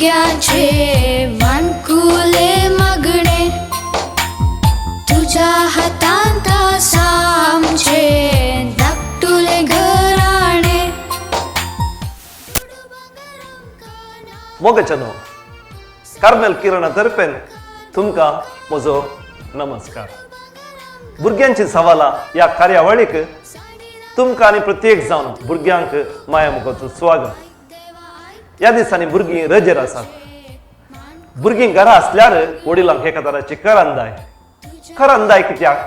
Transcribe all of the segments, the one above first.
भुरग्यांचे मानकुले मागणे, तुज्या हातांत आसा आमचें धाकटुलें घराणें. मोगाच्यानो, कार्मेल किरणा तर्फेन तुमकां म्हजो नमस्कार. भुरग्यांची सवालां ह्या कार्यावळीक तुमकां आनी प्रत्येक जावन भुरग्यांक माया मुखाचो स्वागत. ह्या दिसांनी भुरगीं रजेर आसात. भुरगीं घरा आसल्यार वडिलांक एका तराची करंदाय. करंदाय कित्याक?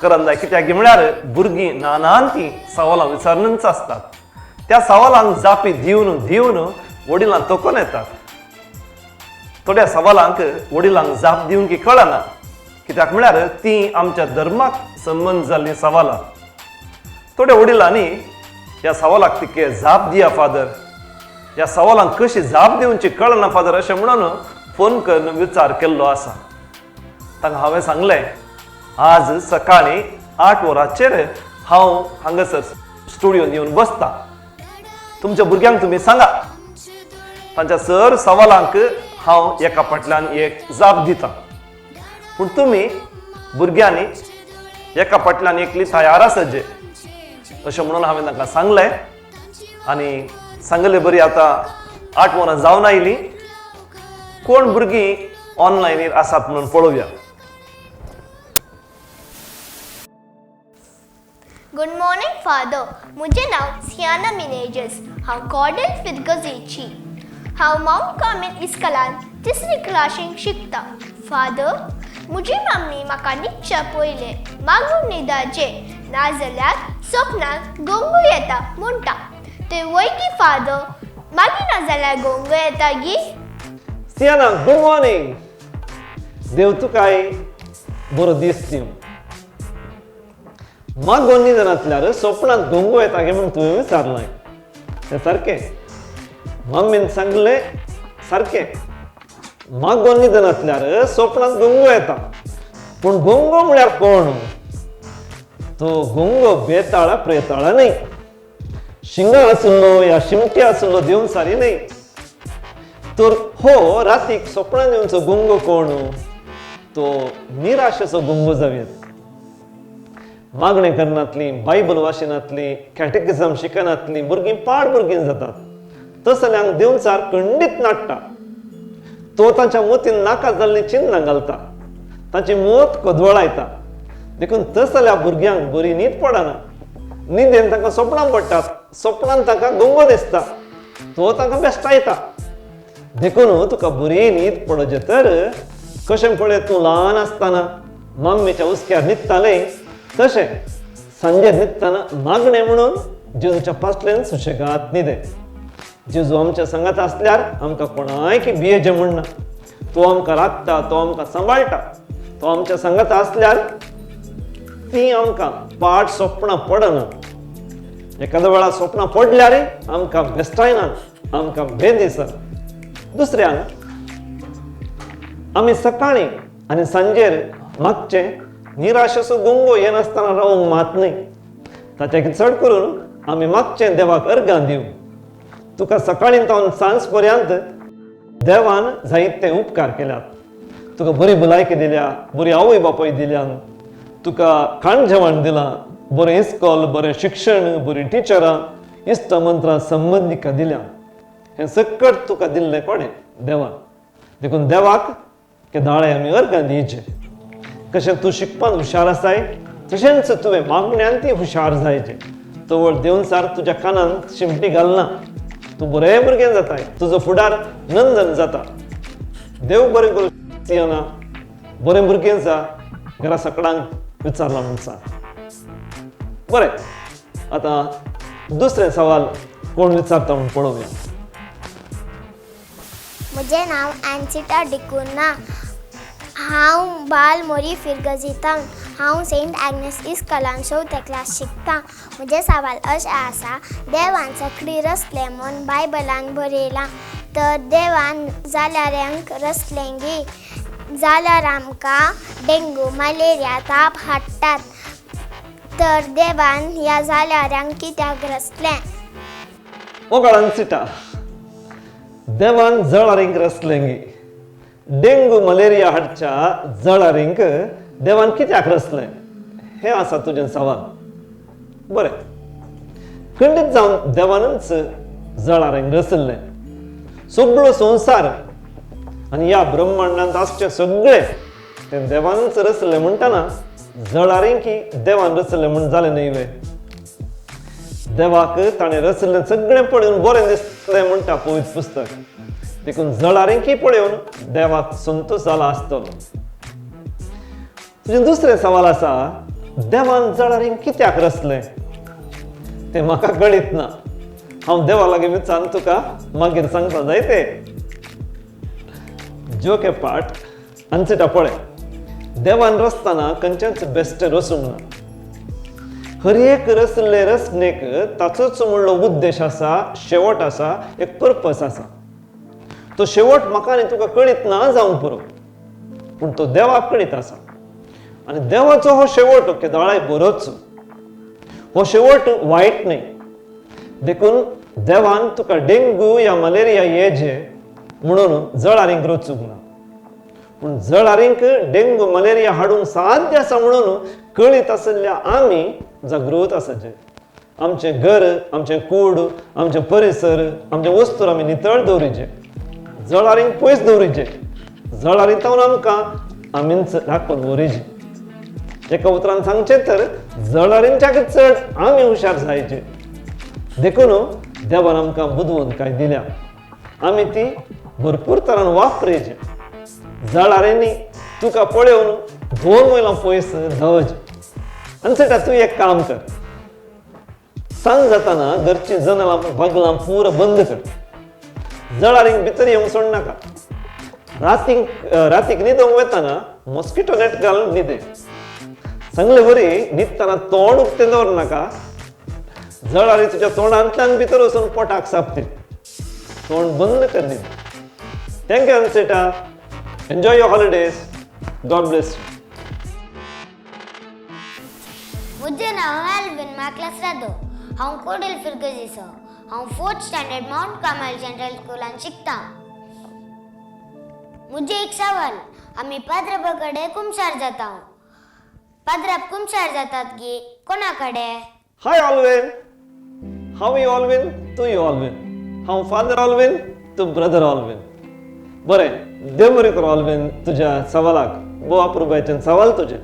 करंदाय कित्याक म्हळ्यार भुरगीं नानान तीं सवालां विचारूनच आसतात. त्या सवालांक जापी दिवन दिवन वडिलां थकून येतात. थोड्या सवालांक वडिलांक जाप दिवंक कळना, कित्याक म्हळ्यार तीं आमच्या धर्माक संबंद जाल्लीं सवालां. थोड्या वडिलांनी ह्या सवालाक तिके जाप दिया फादर, ह्या सवालांक कशी जाप दिवची कळना फादर, अशें म्हणून फोन करून विचार केल्लो आसा. तांकां हांवें सांगलें, आज सकाळीं 8 वरांचेर हांव हांगासर स्टुडियोन येवन बसता. तुमच्या भुरग्यांक तुमी सांगा, तांच्या सर सवालांक हांव एका फाटल्यान एक जाप दिता, पूण तुमी भुरग्यांनी एका फाटल्यान एकली तयार आसचे, अशें म्हणून हांवें तांकां सांगलें. आनी सांगले बरी आतां 8 वरां जावन आयलीं. कोण भुरगीं ऑनलायनीर आसात म्हणून पळोवया. गुड मॉर्निंग फादर, म्हजें नांव सियाना मिनेजस. हांव कॉर्डन फिरगजेची. हांव मावंट कार्मेल इस्कलान तिसरी क्लासींत शिकता. फादर, म्हजी मम्मी म्हाका न्हिदच्या पयलें मागून न्हिदाचें, नाजाल्यार सपनान गोंगू येता म्हणटा. ते वय की फादर, मागीर नाजाल्यार गोंगू येता गी? सियाना, गुड मॉर्निंग. देव तुकाय बरो दीस दिवं. मागोन न्हिदनासल्यार सपनांत गोंगो येता गे म्हूण तुवें विचारलें तें सारकें. मम्मीन सांगलें सारकें. मागोन न्हिदनासल्यार सपनांत गोंगो येता. पूण गोंगो म्हळ्यार कोण? तो गोंगो बेताळा प्रेताळा न्हय, शिंगां आशिल्लो या शिमटे आशिल्लो देवसारी न्हय. तर हो रातीक सपनान येवचो गोंगो कोण? तो निराशेचो गोंगो जावं. मागणें करनातली, बायबल वाचिनातली, कॅटेकिझम शिकनातली भुरगीं पाड भुरगीं जातात. तसल्यांक देवचार खंडीत नाडटा. तो तांच्या मोतीन नाका जाल्लीं चिन्नां घालता, तांची मोत कोदवळायता. देखून तसल्या भुरग्यांक बरी न्हीद पडना. न्हिदेन तांकां सपनां पडटात, सपनान तांकां गोंगो दिसता, तो तांकां बेश्टायता. देखून तुका बरी न्हीद पडचे तर कशें पळय तूं ल्हान आसतना मम्मीच्या हुस्क्यार न्हिदतालें, तशें सांजे न्हिदतना मागणें म्हणून जेजूच्या पासल्यान सुशेगाद न्हिदे. जेजू आमच्या सांगात आसल्यार आमकां कोणायकी भियेचें म्हणना. तो आमकां राखता, तो आमकां सांबाळटा. तो आमच्या सांगात आसल्यार ती आमकां पाट सपनां पडना. एखाद्या वेळार सपनां पडल्यार आमकां बेश्टायना, आमकां भेद दिसना. दुसऱ्यान आमी सकाळीं आनी सांजेर मागचें निराशेचो गोंगो येनासतना रावंक मात न्हय. ताच्या चड करून आमी मागचें देवाक अर्गां दिवं. तुका सकाळीं तावन सांज पर्यंत देवान जायते उपकार केल्यात. तुका बरी भलायकी दिल्या, बरी आवय बापूय दिल्या, तुका खाण जेवण दिलां, बरें इस्कॉल, बरें शिक्षण, बरीं टिचरां, इश्ट मंत्रां संबंदिकां दिल्या. हें सकट तुका दिल्लें कोणें? देवान. देखून देवाक केदाळे आमी अर्गां दिवचें. कशें तूं शिकपान हुशार आसाय तशेंच तुवें मागण्यान ती हुशार जायचें. तवळ देवचार तुज्या कानान शिमटी घालना, तूं बरें भुरगें जाताय, तुजो फुडार नंदन जाता. देव बरें करूं सियाना, बरें भुरगें जा. घरा सकडांक विचारलां म्हूण सांग. बरें, आतां दुसरें सवाल कोण विचारता म्हूण पळोवया. म्हजें नांव एन्सिटा डिकुन्हा. हांव बाल मोरी फिरगजितां. हांव सेंट आग्नेस इस्कॉलान चवथे क्लास शिकता. म्हजें सवाल अशें आसा, देवान सगळीं रचलें म्हूण बायबलान बरयलां, तर देवान जाल्याऱ्यांक रचलें गी? जाल्यार आमकां डेंगू, मलेरिया, ताप हाडटात, तर देवान ह्या जाल्याऱ्यांक कित्याक रचलें? मोगाळ एन्सिटा, देवान जळारींक रसलें. डेंगू मलेरिया हाडच्या जळारींक देवान कित्याक रसलें हें आसा तुजें सवाल. बरें, खंडीत जावन देवानूच जळारींक रसलें. सगळो संवसार आनी ह्या ब्रह्मांडांत आसचें सगळें तें देवानूच रसलें म्हणटना जळारींकी देवान रसलें म्हूण जालें न्हय वे? देवाक ताणें रसलें सगळें पळोवन बरें दिसलें म्हणटा पवित्र पुस्तक. देखून जळारींकी पळोवन देवाक संतोश जाला आसतलो. तुजें दुसरें सवाल आसा, देवान जळारींक कित्याक रसलें तें म्हाका कळीत ना. हांव देवा लागीं विचारून तुका मागीर सांगता जायते. जोके पाट आन्सिटा पळय, देवान रसतना खंयचेंच बेश्टें रसूंक ना. हर एक रसले रसनेक ताचोच म्हणलो उद्देश आसा, शेवट आसा, एक पर्पस आसा. तो शेवट म्हाका आनी तुका कळीत ना जावंक पुरो, पूण तो देवाक कळीत आसा. आनी देवाचो हो शेवट केदोळाय बरोच, हो शेवट वायट न्हय. देखून देवान तुका डेंगू या मलेरिया येजे म्हणून जळारींक रचूंक ना, पूण जळारींक डेंगू मलेरिया हाडूंक साध्य आसा म्हणून कळीत आशिल्ल्या आमी जागृत आसाचे. आमचें घर, आमचें कूड, आमचें परिसर, आमचें वस्तूर आमी नितळ दवरिचें, जळारींक पयस दवरिचें. जळारीं तावन आमकां आमीच राखून दवरिचें. एका उतरान सांगचें तर जळारींच्याक चड आमी हुशार जायचे. देखून देवान आमकां बुदवंतकाय दिल्या, आमी ती भरपूर तरान वापरायची. जळारींनी तुका पळोवन 2 मैलां पयस धांवचें. आनी तूं एक काम कर, सांज जाताना घरचीं जनेलां बागलां पुरा बंद कर. जळारींक भितर येवंक सोडनाका. रातीक न्हिदोंक वतना मॉस्किटो नेट घालून न्हिदे. सांगले वरी न्हिदतना तोंड उक्तें दवरनाका. जळारी तुज्या तोंडांतल्यान भितर वचून पोटाक सापतील. तोंड बंद कर न्हिद. Thank you Ansita. Enjoy your holidays. God bless you. म्हजें नांव एल्विन मार्कलास रादो. हांव कोडेल फिरगजीचो. हांव 4th standard mount Carmel general स्कुलान शिकता. म्हजें एक सवाल, आमी पाद्राबा कडेन कुमसार जाता. पाद्राब कुमसार जातात की कोणा कडेन? हाय ऑलविन. हांव ऑलविन, तूं ऑलविन. हांव फादर ऑलविन, तूं ब्रदर ऑलविन. बरें, देव बरें करूं ऑलविन तुज्या सवालाक. भोव अप्रुबायेचें सवाल तुजें.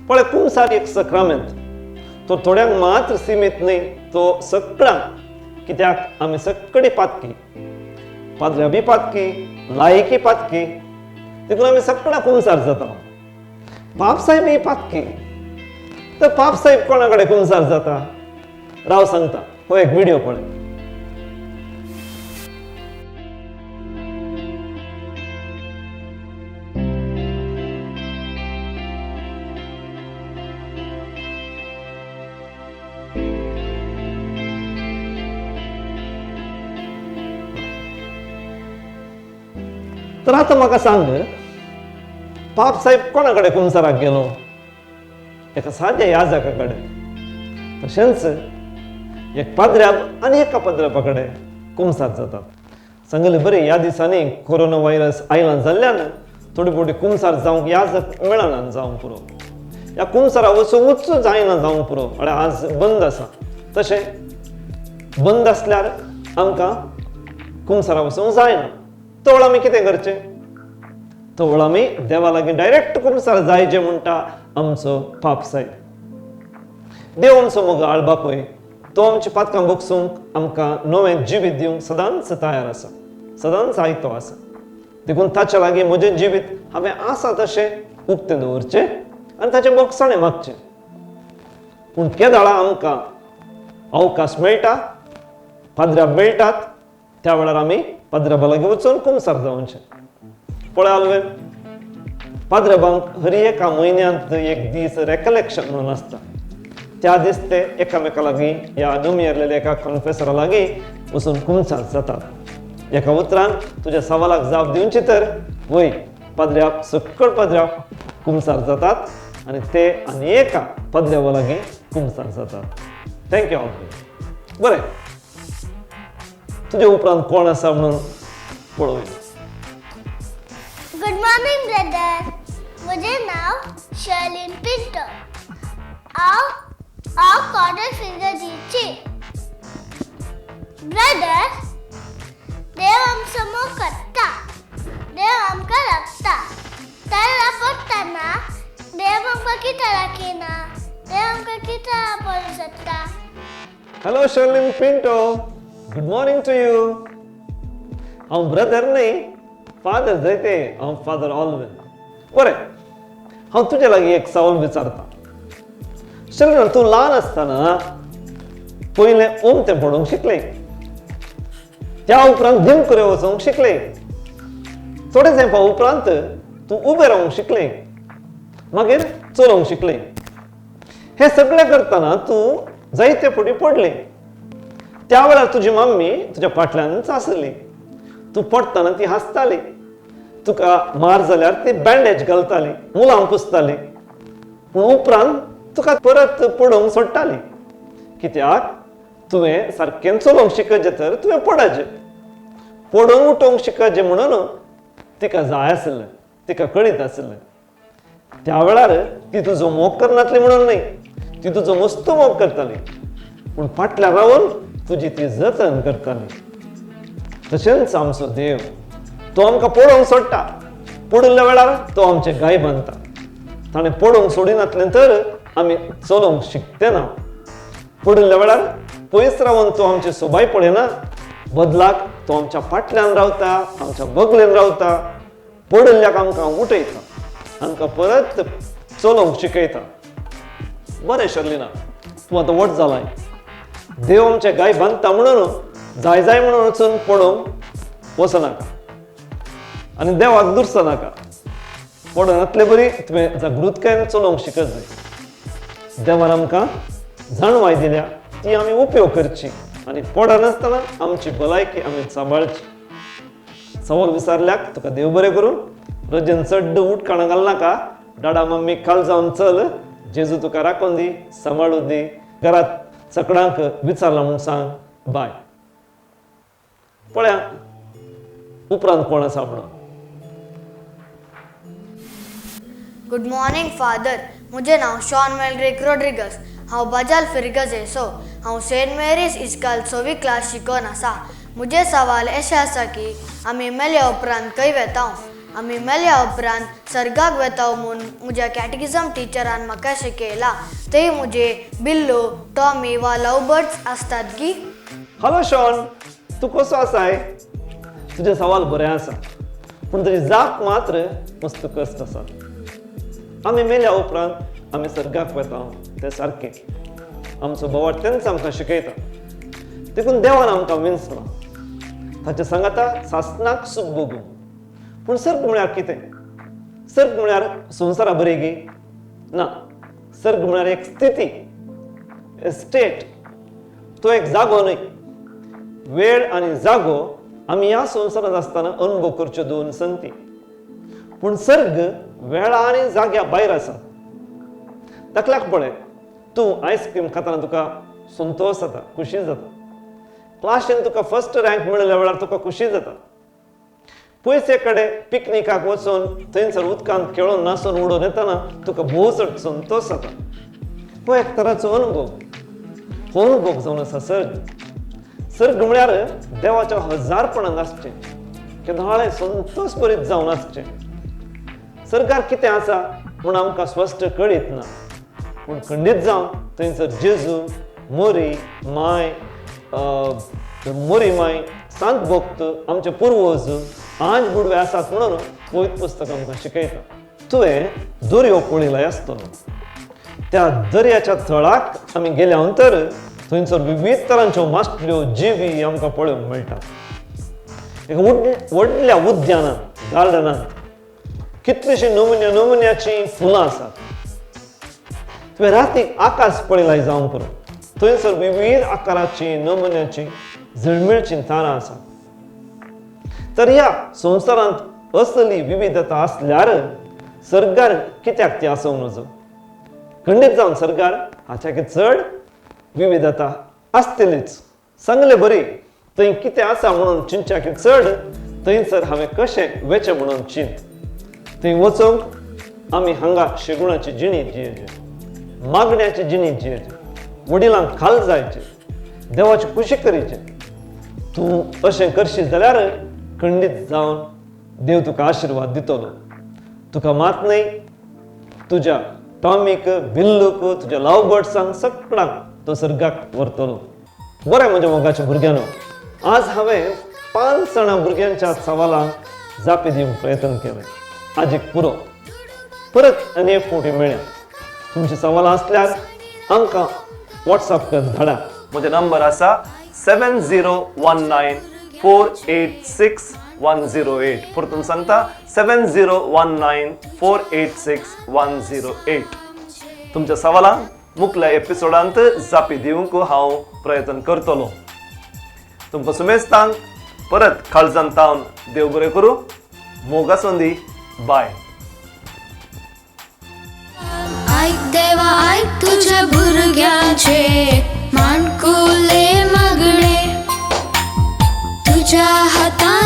पळय, कुमसार एक सक्रामेंत, तो थोड्यांक मात्र सिमीत न्हय, तो सगळ्यांक. कित्याक आमी सगळी पातकी, पाद्र्या बी पातकी, लायकी पातकी, देखून आमी सगळ्या कुमसार जाता. पापसाहेब ही पातकी, तर पापसाहेब कोणा कडेन कुमसार जाता? राव सांगता, हो एक व्हिडिओ पळय. तर आतां म्हाका सांग, पापसाहेब कोणा कडेन कुमसाराक गेलो? एका साद्या याजका कडेन. तशेंच एक पाद्र्याब आनी एका पाद्र्याबा कडेन कुमसार जातात. सांगलें बरें, ह्या दिसांनी कोरोना व्हायरस आयला जाल्ल्यान थोडी भोवटी कुमसार जावंक याजक मेळना जावंक पुरो. ह्या कुमसारा वचूंकूच जायना जावंक पुरो. म्हळ्यार आज बंद आसा. तशें बंद आसल्यार आमकां कुमसारा वचूंक जायना. तवळ आमी कितें करचें? तवळ आमी देवा लागीं डायरेक्ट कुमसार जायचें म्हणटा आमचो पापसाहेब. देव आमचो मोगाळ बापूय, तो आमच्या पातकां भोगसूंक आमकां नवें जिवीत दिवंक सदांच तयार आसा, सदांच आयतो आसा. देखून ताच्या लागीं म्हजें जिवीत हांवें आसा तशें उक्तें दवरचें आनी ताचें भोगसाणें मागचें. पूण केदाळा आमकां अवकाश मेळटा, पाद्र्याब मेळटात, त्या वेळार आमी पाद्र्याबा लागीं वचून कुमसार जावचें. पळय आलवेन, पाद्र्याबांक हर एका म्हयन्यांत एक दीस रेकलेक्शन म्हणून आसता. त्या दीस ते एकामेका लागीं ह्या नोमियरलेल्या एका कॉन्फेसरा लागीं वचून कुमसार जातात. एका उतरान तुज्या सवालाक जाप दिवची तर वय, पाद्र्याब सकळ पाद्र्याब कुमसार जातात आनी ते आनी एका पाद्र्याबा लागीं कुमसार जातात. Thank you all. बरें, तुजे उपरांत कोण आसा म्हणून पळोवया. गुड मॉर्निंग ब्रदर, म्हजें नांव शर्लीन पिंटो. हांव हांव कॉर्डल फिरगजीची. ब्रदर, देव आमचो मोग करता, देव आमकां राखता. तर पडटना देव आमकां कितें राखिना? देव आमकां कितें पडूं शकता? Hello Sherlyn Pinto, good morning to you. हांव ब्रदर न्हय, फादर जायते. हांव फादर ऑलवेन. बरें, हांव तुजे लागीं एक सवाल विचारता. शर्लीन, तूं ल्हान आसतना पयलें ओमतें पडूंक शिकलें, त्या उपरांत दिमकुरे वचूंक शिकलें, थोडे तेंपा उपरांत तूं उबें रावंक शिकलें, मागीर चलोवंक शिकलें. हें सगळें करतना तूं जायते फावटी पडलें. त्या वेळार तुजी मम्मी तुज्या फाटल्यानच आसली. तूं पडटना ती हांसताली, तुका मार जाल्यार ती बँडेज घालताली, मुलां पुसताली, पूण उपरांत तुका परत पडोवंक सोडटाली. कित्याक? तुवें सारकें चलोवंक शिकचें तर तुवें पडचें, पडोवन उठोवंक शिकचें म्हणून तिका जाय आसलें, तिका कळीत आसलें. त्या वेळार ती तुजो मोग करनासली म्हणून न्हय, ती तुजो मस्त मोग करताली, पूण फाटल्यान रावन तुजी ती जतन करताली. तशेंच आमचो देव, तो आमकां पडोवंक सोडटा. पडिल्ल्या वेळार तो आमचे गाय बांदता. ताणें पडोवंक सोडिनासलें तर आमी चलोवंक शिकते ना. पडिल्ल्या वेळार पयस रावन तो आमची सोबाय पळयना, बदलाक तो आमच्या फाटल्यान रावता, आमच्या बगलेन रावता, पडिल्ल्याक आमकां उठयता, आमकां परत चलोवंक शिकयता. बरें शर्लिना, तूं आतां व्हड जालाय. देव आमचे गाय बांदता म्हणून जाय जाय म्हणून वचून पडोवंक वचनाका आनी देवाक दुरसनाका. पडनातले बरी तुवें जागृतकायेन चलोवंक शिकत जाय. देवान आमकां जाणवाय दिल्या, ती आमी उपयोग करची आनी पडनासतना आमची भलायकी आमी सांबाळची. सवाल विचारल्याक तुका देव बरें करूं. रजेन चड उटकाणां घालनाका. डाडा मम्मी काल जावन चल, जेजू तुका राखून दी, सांबाळून दी. घरात सगळ्यांक विचारलां म्हूण सांग. बाय. पळया उपरांत कोण आसा म्हणून. गुड मॉर्निंग फादर, म्हजें नांव शॉन मेलड्रीक रोड्रिगस. हांव बजाल फिरगजेसो. हांव सेंट मेरीज इस्काल सवी क्लास शिकोन आसा. म्हजें सवाल अशें आसा की आमी मेल्या उपरांत खंय वेता? आमी मेल्या उपरांत सर्गाक वेता म्हूण म्हज्या कॅटकिजम टिचरान म्हाका शिकयलां. थंय म्हजे बिल्लो, टॉमी वा लव बर्ड्स आसतात की? हॅलो शॉन, तूं कसो आसाय? तुजें सवाल बरें आसा, पूण तुजी जाप मात्र मस्त कश्ट आसा. आमी मेल्या उपरांत आमी सर्गाक वता तें सारकें. आमचो बोवाळ तेंच आमकां शिकयता. देखून देवान आमकां विंचलां ताचे सांगाता सासनाक सूख भोगूं. पूण सर्ग म्हळ्यार कितें? सर्ग म्हळ्यार संवसारा बरी गी ना. सर्ग म्हळ्यार एक स्थिती, स्टेट. तो एक जागो न्हय. वेळ आनी जागो आमी ह्या संवसारांत आसतना अनुभव करच्यो दोन संती. पूण सर्ग वेळा आनी जाग्या भायर आसा. धाकल्याक पळय, तूं आयस्क्रीम खातना तुका संतोश जाता, खुशी जाता. क्लासीन तुका फर्स्ट रँक मेळिल्ल्या वेळार तुका खुशी जाता. पयसे कडेन पिकनिकाक वचून थंयसर उदकांत खेळून नासून उडोवन येतना तुका भोव चड संतोश जाता. हो एक तराचो अनुभव. हो अनुभव जावन आसा सर्ग. सर्ग म्हळ्यार देवाच्या हजारपणान आसचें, केदोळे संतोश बरीत जावन आसचें. सरकार कितें आसा म्हूण आमकां स्पश्ट कळीत ना, पूण खंडीत जावन थंयसर जेजू, मोरी माय, मोरी माय, सांत भक्त, आमचे पुर्वज आज बुडवे आसात म्हणून पवित्र पुस्तक आमकां शिकयता. तुवें दर्यो पळयला आसतलो. त्या दर्याच्या थळाक आमी गेल्या नंतर थंयसर विविध तरांच्यो मासल्यो, जिवी आमकां पळोवंक मेळटात. एका व्हडल्या उद्यानांत, गार्डनांत कितलीशीं नमुन्या नमुन्याचीं फुलां आसात. तुवें रातीक आकाश पळयलां जावंक पुरो, थंयसर विविध आकाराचीं नमुन्याचीं झिळमिळचीं तारां आसात. तर ह्या संवसारांत असली विविधता आसल्यार सर्गार कित्याक ती आसूंक नजो? खंडीत जावन सर्गार हाच्याकी चड विविधता आसतलीच. सांगले बरी थंय कितें आसा म्हणून चिंतच्याक चड थंयसर हांवें कशें वेचें म्हणून चिंत. थंय वचूंक आमी हांगा शेगुणाची जिणी जियेची, मागण्याची जिणी जियेची, वडिलांक खाल जायचे, देवाची खुशी करीचे. तूं अशें करशीत जाल्यार खंडीत जावन देव तुका आशिर्वाद दितलो. तुका मात न्हय, तुज्या टॉमीक, बिल्लूक, तुज्या लव बर्ड्सांक सगळ्यांक तो सर्गाक व्हरतलो. बरें म्हज्या मोगाच्या भुरग्यांनो, आज हांवें 5 जाणां भुरग्यांच्या सवालांक जापी दिवंक प्रयत्न केलें. आजीक पुरो, परत आनी एक फावटी मेळया. तुमची सवालां आसल्यार आमकां वॉट्सएप कर धाडा. म्हजो नंबर आसा 7019 486 108. परतून सांगता, 7019 486 108. तुमच्या सवालांक मुखल्या एपिसोडांत जापी दिवंक हांव प्रयत्न करतलो. तुमकां सुमेस्तांक परत काळजान तावन देव बरें करूं. मोग आसूं. बाय. आयक देवा आयक तुज्या भुरग्याचे माणकुले मागणे, तुज्या हातान.